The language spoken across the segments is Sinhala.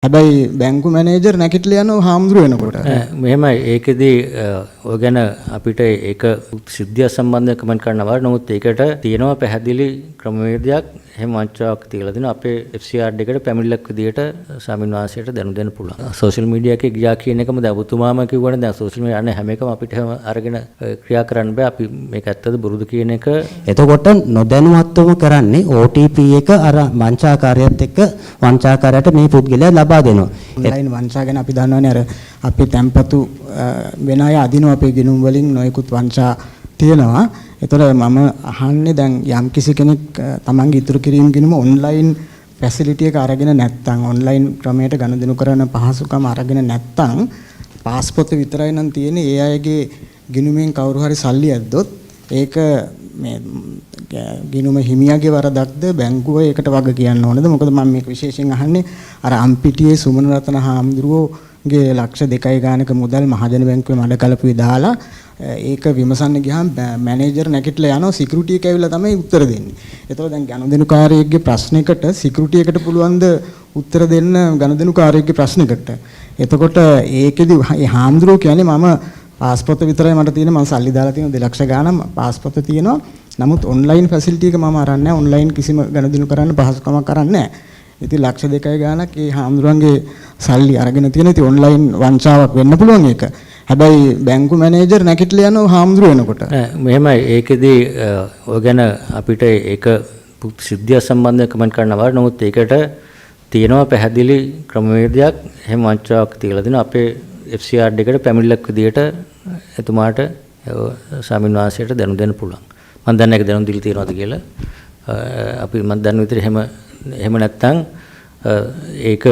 හැබැයි බැංකු මැනේජර් නැගිටලා යනවා හාමුදුරුවෝ වෙනකොට. මෙහෙමයි, ඒකෙදි ඔය ගැන අපිට ඒක සිද්ධිය සම්බන්ධව කමෙන්ට් කරන්න අමාරුයි. නමුත් ඒකට තියෙනවා පැහැදිලි ක්‍රමවේදයක්. එහෙම වංචාවක් තියලා දෙනවා. අපේ FCRD එකට පැමිණිල්ලක් විදියට ස්වාමීන් වහන්සේට දැනුම් දෙන්න පුළුවන්. සෝෂල් මීඩියා එකේ ගියා කියන එකම දැන් ඔබතුමාම කිව්වනේ, දැන් සෝෂල් මීඩියා අනේ හැම එකම අපිට එහෙම අරගෙන ක්‍රියා කරන්න බෑ. අපි මේක ඇත්තද බොරුද කියන එක එතකොට නොදැනුවත්වම කරන්නේ OTP එක අර වංචාකාරයත් එක්ක වංචාකාරයට මේ පුද්ගලයා ලබා දෙනවා. ඔන්ලයින් වංචා ගැන අපි දන්නවනේ, අර අපි තැන්පතු වෙන අය අදිනවා අපේ ගිණුම් වලින් නොයෙකුත් වංචා තියෙනවා. ඒතර මම අහන්නේ, දැන් යම් කිසි කෙනෙක් තමන්ගේ ඉතුරු කිරීම ගිණුම ඔන්ලයින් ෆැසිලිටි එක අරගෙන නැත්නම්, ඔන්ලයින් ක්‍රමයට ගනුදෙනු කරන පහසුකම අරගෙන නැත්නම්, පාස්පෝර්ට් විතරයි නම් තියෙන්නේ, ඒ අයගේ ගිණුමෙන් කවුරු හරි සල්ලි ඇද්දොත් ඒක මේ ගිණුම හිමියාගේ වරදක්ද, බැංකුව ඒකට වග කියන්න ඕනද? මොකද මම මේක විශේෂයෙන් අහන්නේ අර අම්පිටියේ සුමන රතන හාමුදුරුවෝගේ ලක්ෂ 2යි ගානක මුදල් මහජන බැංකුවේ මඩ කලපුවේ දාලා ඒක විමසන්න ගියාම මැනේජර් නැගිටලා යනවා, සිකියුරිටි එක ඇවිල්ලා තමයි උත්තර දෙන්නේ. ඒතකොට දැන් ගනුදෙනුකාරයෙක්ගේ ප්‍රශ්නයකට සිකියුරිටි එකට පුළුවන් ද උත්තර දෙන්න ගනුදෙනුකාරයෙක්ගේ ප්‍රශ්නයකට? එතකොට ඒකෙදි ඒ හාමුදුරුවෝ කියන්නේ මම පාස්පෝර්ට් විතරයි මට තියෙන්නේ, මම සල්ලි දාලා තියෙනවා 2 ලක්ෂ ගාණක්, පාස්පෝර්ට් තියෙනවා. නමුත් ඔන්ලයින් ෆැසිලිටි එක මම අරන් නැහැ. ඔන්ලයින් කිසිම ගනුදෙනු කරන්න පහසුකමක් අරන් නැහැ. ඉතින් ලක්ෂ 2යි ගාණක් ඒ හාමුදුරුවන්ගේ සල්ලි අරගෙන තියෙන. ඉතින් ඔන්ලයින් වංචාවක් වෙන්න පුළුවන් ඒක. හැබැයි බැංකු මැනේජර් නැගිටලා යනවා හාමුදුරුවෝ වෙනකොට. මෙහෙමයි, ඒකෙදි ඔය ගැන අපිට ඒක සිද්ධිය සම්බන්ධව කමෙන්ට් කරන්න අමාරුයි. නමුත් ඒකට තියෙනවා පැහැදිලි ක්‍රමවේදයක්. එහෙම වංචාවක් තියලා දෙනවා. අපේ FCRD එකට පැමිණිල්ලක් විදියට එතුමාට ස්වාමීන් වහන්සේට දැනුම් දෙන්න පුළුවන්. මම දන්නේ ඒක දැනුම් දීලා තියෙනවද කියලා. අපි මම දන්න විදිහට එහෙම එහෙම නැත්නම් ඒක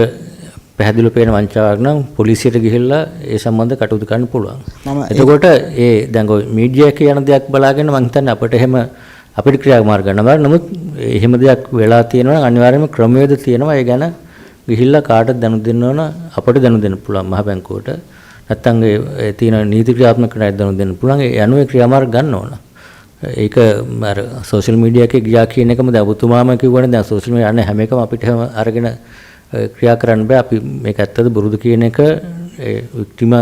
පැහැදිලිව පේන වංචාවක් නම් පොලිසියට ගිහිල්ලා ඒ සම්බන්ධ කටයුතු කරන්න පුළුවන්. එතකොට ඒ දැන් ඔය මීඩියා එකේ යන දෙයක් බලාගෙන මං හිතන්නේ අපිට එහෙම අපිට ක්‍රියාමාර්ග ගන්න බෑ. නමුත් එහෙම දෙයක් වෙලා තියෙනවා නම් අනිවාර්යයෙන්ම ක්‍රමවේද තියෙනවා. ඒ ගැන ගිහිල්ලා කාටද දැනුම් දෙන්න ඕන, අපට දැනුම් දෙන්න පුළුවන් මහ බැංකුවට. නැත්තම් ඒ තියෙන නීති ක්‍රියාත්මක කරන අය දැනුම් දෙන්න පුළුවන්. ඒ අනුව ඒ ක්‍රියාමාර්ග ගන්න ඕන. ඒක අර සෝෂල් මීඩියා එකේ ගියා කියන එකම දැන් ඔබතුමාම කිව්වනේ, දැන් සෝෂල් මීඩියා අනේ හැම එකම අපිට එහෙම අරගෙන ක්‍රියා කරන්න බෑ. අපි මේක ඇත්තද බොරුද කියන එක ඒ වික්ටිම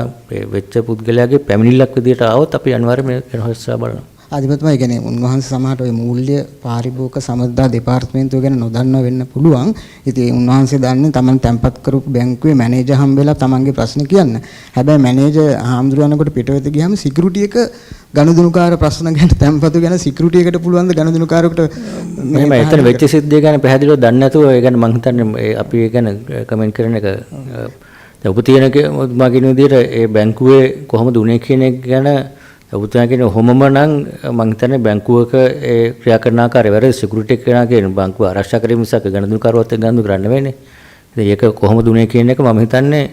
වෙච්ච පුද්ගලයාගේ පැමිණිල්ලක් විදියට ආවොත් අපි අනිවාර්යයෙන්ම මේක ගැන හොයලා බලනවා. අධිපතිතුමා, ඒ කියන්නේ උන්වහන්සේ සමහරට ඔය මූල්‍ය පාරිභෝගික සමගතා දෙපාර්තමේන්තුව ගැන නොදන්නව වෙන්න පුළුවන්. ඉතින් උන්වහන්සේ දන්නේ තමන් තැන්පත් කරපු බැංකුවේ මැනේජර් හම්බෙලා තමන්ගේ ප්‍රශ්න කියන්න. හැබැයි මැනේජර් හාමුදුරුවනකොට පිටවෙත ගියාම සිකියුරිටි එක ගනුදෙනුකාර ප්‍රශ්න ගැන, තැන්පතු ගැන සිකියුරිටි එකට පුළුවන් ද ගනුදෙනුකාරයෙකුට? මෙහෙම එතන වෙච්ච සිද්ධිය ගැන පැහැදිලිව දන්නේ නැතුව ඒ ගැන මං හිතන්නේ අපි ඒ ගැන කමෙන්ට් කරන එක, දැන් ඔබ තියෙන ඔබතුමා කියන විදිහට ඒ බැංකුවේ කොහොමද උනේ කියන එක ගැන ඔබතුමා කියන ඔහොමම නම් මං හිතන්නේ බැංකුවක ඒ ක්‍රියා කරන ආකාරය වැරදි. සිකියුරිටි එක කෙනා කියන බැංකුව ආරක්ෂා කිරීම මිසක් ගනුදෙනුකරුවත් එක්ක ගනුදෙනු කරන්න නෙවෙයිනේ. ඉතින් ඒක කොහොමද උනේ කියන එක මම හිතන්නේ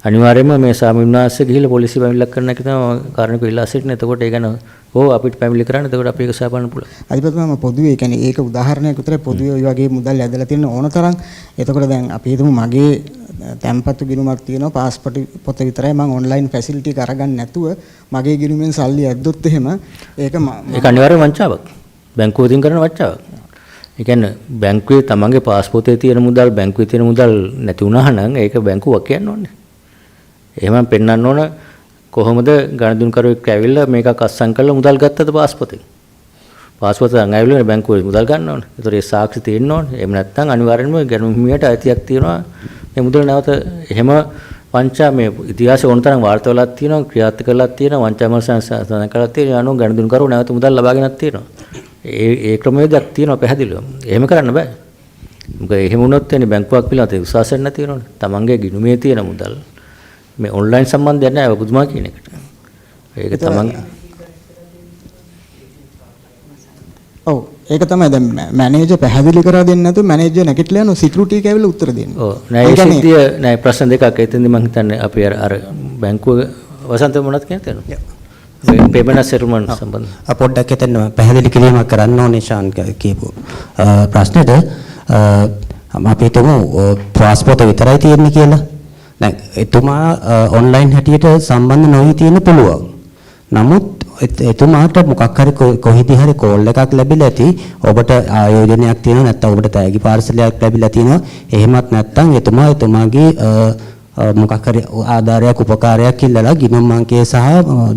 අනිවාර්යයෙන්ම මේ ස්වාමීන් වහන්සේ ගිහිල්ලා පොලිසිය පැමිණිල්ලක් කරන එක තමයි කාරණේක ඉල්ලා සිටින්නේ. එතකොට ඒ ගැන ඕ අපිට පැමිණිලි කරන්න. එතකොට අපි ඒක සොයා බලන්න පුළුවන්. අධිපතිතුමා, මම පොදුවේ, ඒ කියන්නේ ඒක උදාහරණයක් විතරයි, පොදුවේ ඔය වගේ මුදල් ඇදලා තියෙන ඕන තරම්. එතකොට දැන් අපි හිතමු මගේ තැන්පතු ගිණුමක් තියෙනවා, පාස්පෝර්ට් පොත විතරයි, මං ඔන්ලයින් ෆැසිලිටි එක අරගන්න නැතුව මගේ ගිණුමෙන් සල්ලි ඇද්දොත් එහෙම ඒක ඒක අනිවාර්ය වංචාවක්. බැංකුව විසින් කරන වංචාවක්. ඒ කියන්නේ බැංකුවේ තමන්ගේ පාස්පෝර්ටේ තියෙන මුදල්, බැංකුවේ තියෙන මුදල් නැති වුණා නම් ඒක බැංකුවක් කියන්න ඕනේ. එහෙම පෙන්වන්න ඕන කොහොමද ගණදුන්කරුවෙක් ඇවිල්ලා මේකක් අත්සන් කරලා මුදල් ගත්තද පාස්පෝර්ටෙන්. පාස්පෝර්ට් දැන් ඇවිල්ලා බැංකුවේ මුදල් ගන්න ඕනේ. ඒතර ඒ සාක්ෂි තියෙන්න ඕනේ. එහෙම නැත්නම් අනිවාර්යෙන්ම ගැනුම් හිමියට අයිතියක් තියෙනවා මේ මුදල නැවත. එහෙම වංචා මේ ඉතිහාසයේ ඕන තරම් වාර්තා වෙලාත් තියෙනවා, ක්‍රියාත්මක කරලාත් තියෙනවා, වංචා විමර්ශන සඳහන් කරලා තියෙනවා. අනුව ගනුදෙනුකරුවෝ නැවත මුදල් ලබාගෙනත් තියෙනවා. ඒ ඒ ක්‍රමවේදයක් තියෙනවා පැහැදිලිවම. එහෙම කරන්න බෑ. මොකද එහෙම වුණොත් එන්නේ බැංකුවක් පිළිබඳ විශ්වාසයක් නැති වෙනවනේ. තමන්ගේ ගිණුමේ තියෙන මුදල් මේ ඔන්ලයින් සම්බන්ධයක් නෑ ඔබතුමා කියන එකට. ඒක තමන් ඔව්, ඒක තමයි දැන් මැනේජර් පැහැදිලි කරලා දෙන්නේ නැතුව මැනේජර් නැගිටලා යනවා, සිකියුරිටි එක ඇවිල්ලා උත්තර දෙන්නේ. ඔව් නෑ, ඒ සිද්ධිය නෑ, ප්‍රශ්න දෙකක් එතෙන්දි මං හිතන්නේ අපි අර අර බැංකුව වසන්ත මොනවද කියන්නේ තේරෙනවද? පේමන්ට් සෙටල්මන්ට් සම්බන්ධ. පොඩ්ඩක් එතන පැහැදිලි කිරීමක් කරන්න ඕනේ ශාන් කියපු ප්‍රශ්නෙට. අපි හිතමු පාස්පෝර්ට් විතරයි තියෙන්නේ කියලා. දැන් එතුමා ඔන්ලයින් හැටියට සම්බන්ධ නොවී තියෙන්න පුළුවන්. නමුත් එතුමාට මොකක් හරි කොහෙදී හරි කෝල් එකක් ලැබිලා ඇති. ඔබට ආයෝජනයක් තියෙනවා, නැත්නම් ඔබට තෑගි පාර්සලයක් ලැබිලා තියෙනවා. එහෙමත් නැත්නම් එතුමා එතුමාගේ මොකක් හරි ආධාරයක් උපකාරයක් ඉල්ලලා ගිණුම් අංකය සහ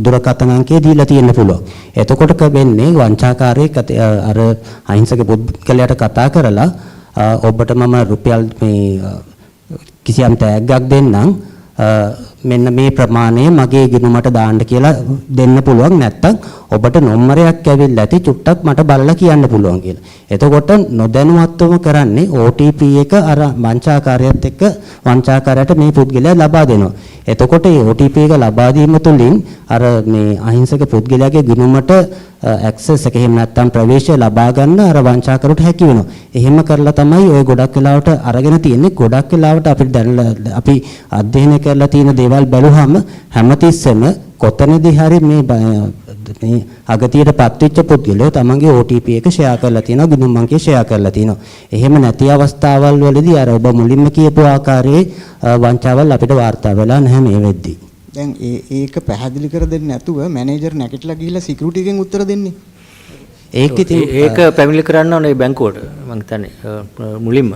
දුරකථන අංකය දීලා තියෙන්න පුළුවන්. එතකොට වෙන්නේ වංචාකාරයෙක් අර අහිංසක පුද්ගලයාට කතා කරලා, ඔබට මම රුපියල් මේ කිසියම් තෑග්ගක් දෙන්නම්, මෙන්න මේ ප්‍රමාණය මගේ ගිණුමට දාන්න කියලා දෙන්න පුළුවන්. නැත්තම් ඔබට නොම්බරයක් ඇවිල්ලා ඇති, චුට්ටක් මට බලලා කියන්න පුළුවන් කියලා. එතකොට නොදැනුවත්වම කරන්නේ OTP එක අර වංචාකාරයත් එක්ක වංචාකාරයට මේ පුද්ගලයා ලබා දෙනවා. එතකොට මේ OTP එක ලබා දීම තුළින් අර මේ අහිංසක පුද්ගලයාගේ ගිණුමට ඇක්සස් එක, එහෙම නැත්නම් ප්‍රවේශය ලබා ගන්න අර වංචාකරුට හැකි වෙනවා. එහෙම කරලා තමයි ඔය ගොඩක් වෙලාවට අරගෙන තියෙන්නේ. ගොඩක් වෙලාවට අපිට දැනලා අපි අධ්‍යයනය කරලා තියෙන දේවල් බැලුවහම හැමතිස්සෙම කොතනදී හරි මේ මේ අගතියට පත්වෙච්ච පුද්ගලයෝ තමන්ගේ OTP එක ෂෙයා කරලා තියෙනවා, ගිණුම් අංකය ෂෙයා කරලා තියෙනවා. එහෙම නැති අවස්ථාවල් වලදී අර ඔබ මුලින්ම කියපු ආකාරයේ වංචාවල් අපිට වාර්තා වෙලා නැහැ මේ වෙද්දී. දැන් ඒක පැහැදිලි කර දෙන්නේ නැතුව මැනේජර් නැගිටලා ගිහිල්ලා සිකියුරිටි එකෙන් උත්තර දෙන්නේ. ඒක ඉතින් ඒක පැමිණිලි කරන්න ඕනේ බැංකුවට, මං හිතන්නේ මුලින්ම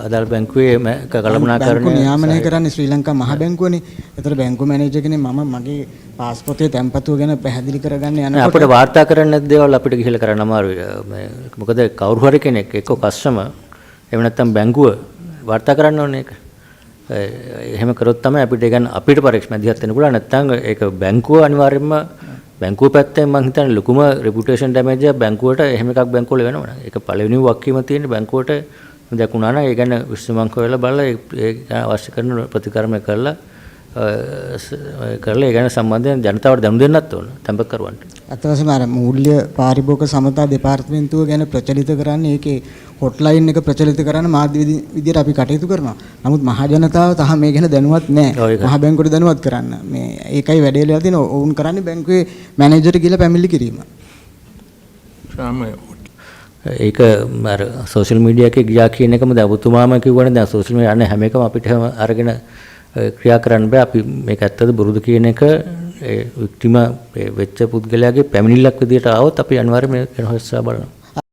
අදාළ බැංකුවේ කළමනාකරණය බැංකු නියාමනය කරන්නේ ශ්‍රී ලංකා මහ බැංකුවනේ. ඒතර බැංකු මැනේජර් කෙනෙක් මම මගේ පාස්පෝතේ තැන්පතුව ගැන පැහැදිලි කරගන්න යනකොට අපිට වාර්තා කරන්න නැති දේවල් අපිට ගිහිල්ලා කරන්න අමාරුයි. මේ මොකද කවුරු හරි කෙනෙක් එක්ක කස්ටමර් එහෙම නැත්නම් බැංකුව වාර්තා කරන්න ඕනේ ඒක. එහෙම කරොත් තමයි අපිට ඒ ගැන අපිට පරීක්ෂණ මැදිහත් වෙන්න පුළුවන්. නැත්නම් ඒක බැංකුව අනිවාර්යයෙන්ම බැංකුව පැත්තෙන් මං හිතන්නේ ලොකුම රෙපියුටේෂන් ඩැමේජ් එකක් බැංකුවට එහෙම එකක් බැංකුවල වෙනවා නේද? ඒක පළවෙනි වගකීම තියෙන්නේ බැංකුවට. දැකුණා නම් ඒ ගැන විශ්ලේෂණ හොයලා බලලා ඒ ගැන අවශ්‍ය කරන ප්‍රතිකර්ම කරලා කරලා ඒ ගැන සම්බන්ධයෙන් ජනතාවට දැනුම් දෙන්නත් ඕන තැන්පත් කරුවන්ට. අත වශයෙන්ම අර මූල්‍ය පාරිභෝගික සමතා දෙපාර්තමේන්තුව ගැන ප්‍රචලිත කරන්නේ, ඒකේ හොට්ලයින් එක ප්‍රචලිත කරන්න මාධ්‍ය විදියට අපි කටයුතු කරනවා. නමුත් මහ ජනතාව තහම මේ ගැන දැනුවත් නැහැ. මහ බැංකුවට දැනුවත් කරන්න. මේ ඒකයි වැඩේ වෙලා තියෙන්නේ. ඔවුන් කරන්නේ බැංකුවේ මැනේජර් කියලා පැමිණිලි කිරීම. ඒක අර සෝෂල් මීඩියා එකේ ගියා කියන එකම දැන් ඔබතුමාම කිව්වනේ, දැන් සෝෂල් මීඩියා අනේ හැම එකම අපිට එහෙම අරගෙන ක්‍රියා කරන්න බෑ. අපි මේක ඇත්තද බොරුද කියන එක ඒ වික්ටිම වෙච්ච පුද්ගලයාගේ පැමිණිල්ලක් විදියට ආවොත් අපි අනිවාර්යයෙන් මේක ගැන හොයලා බලනවා.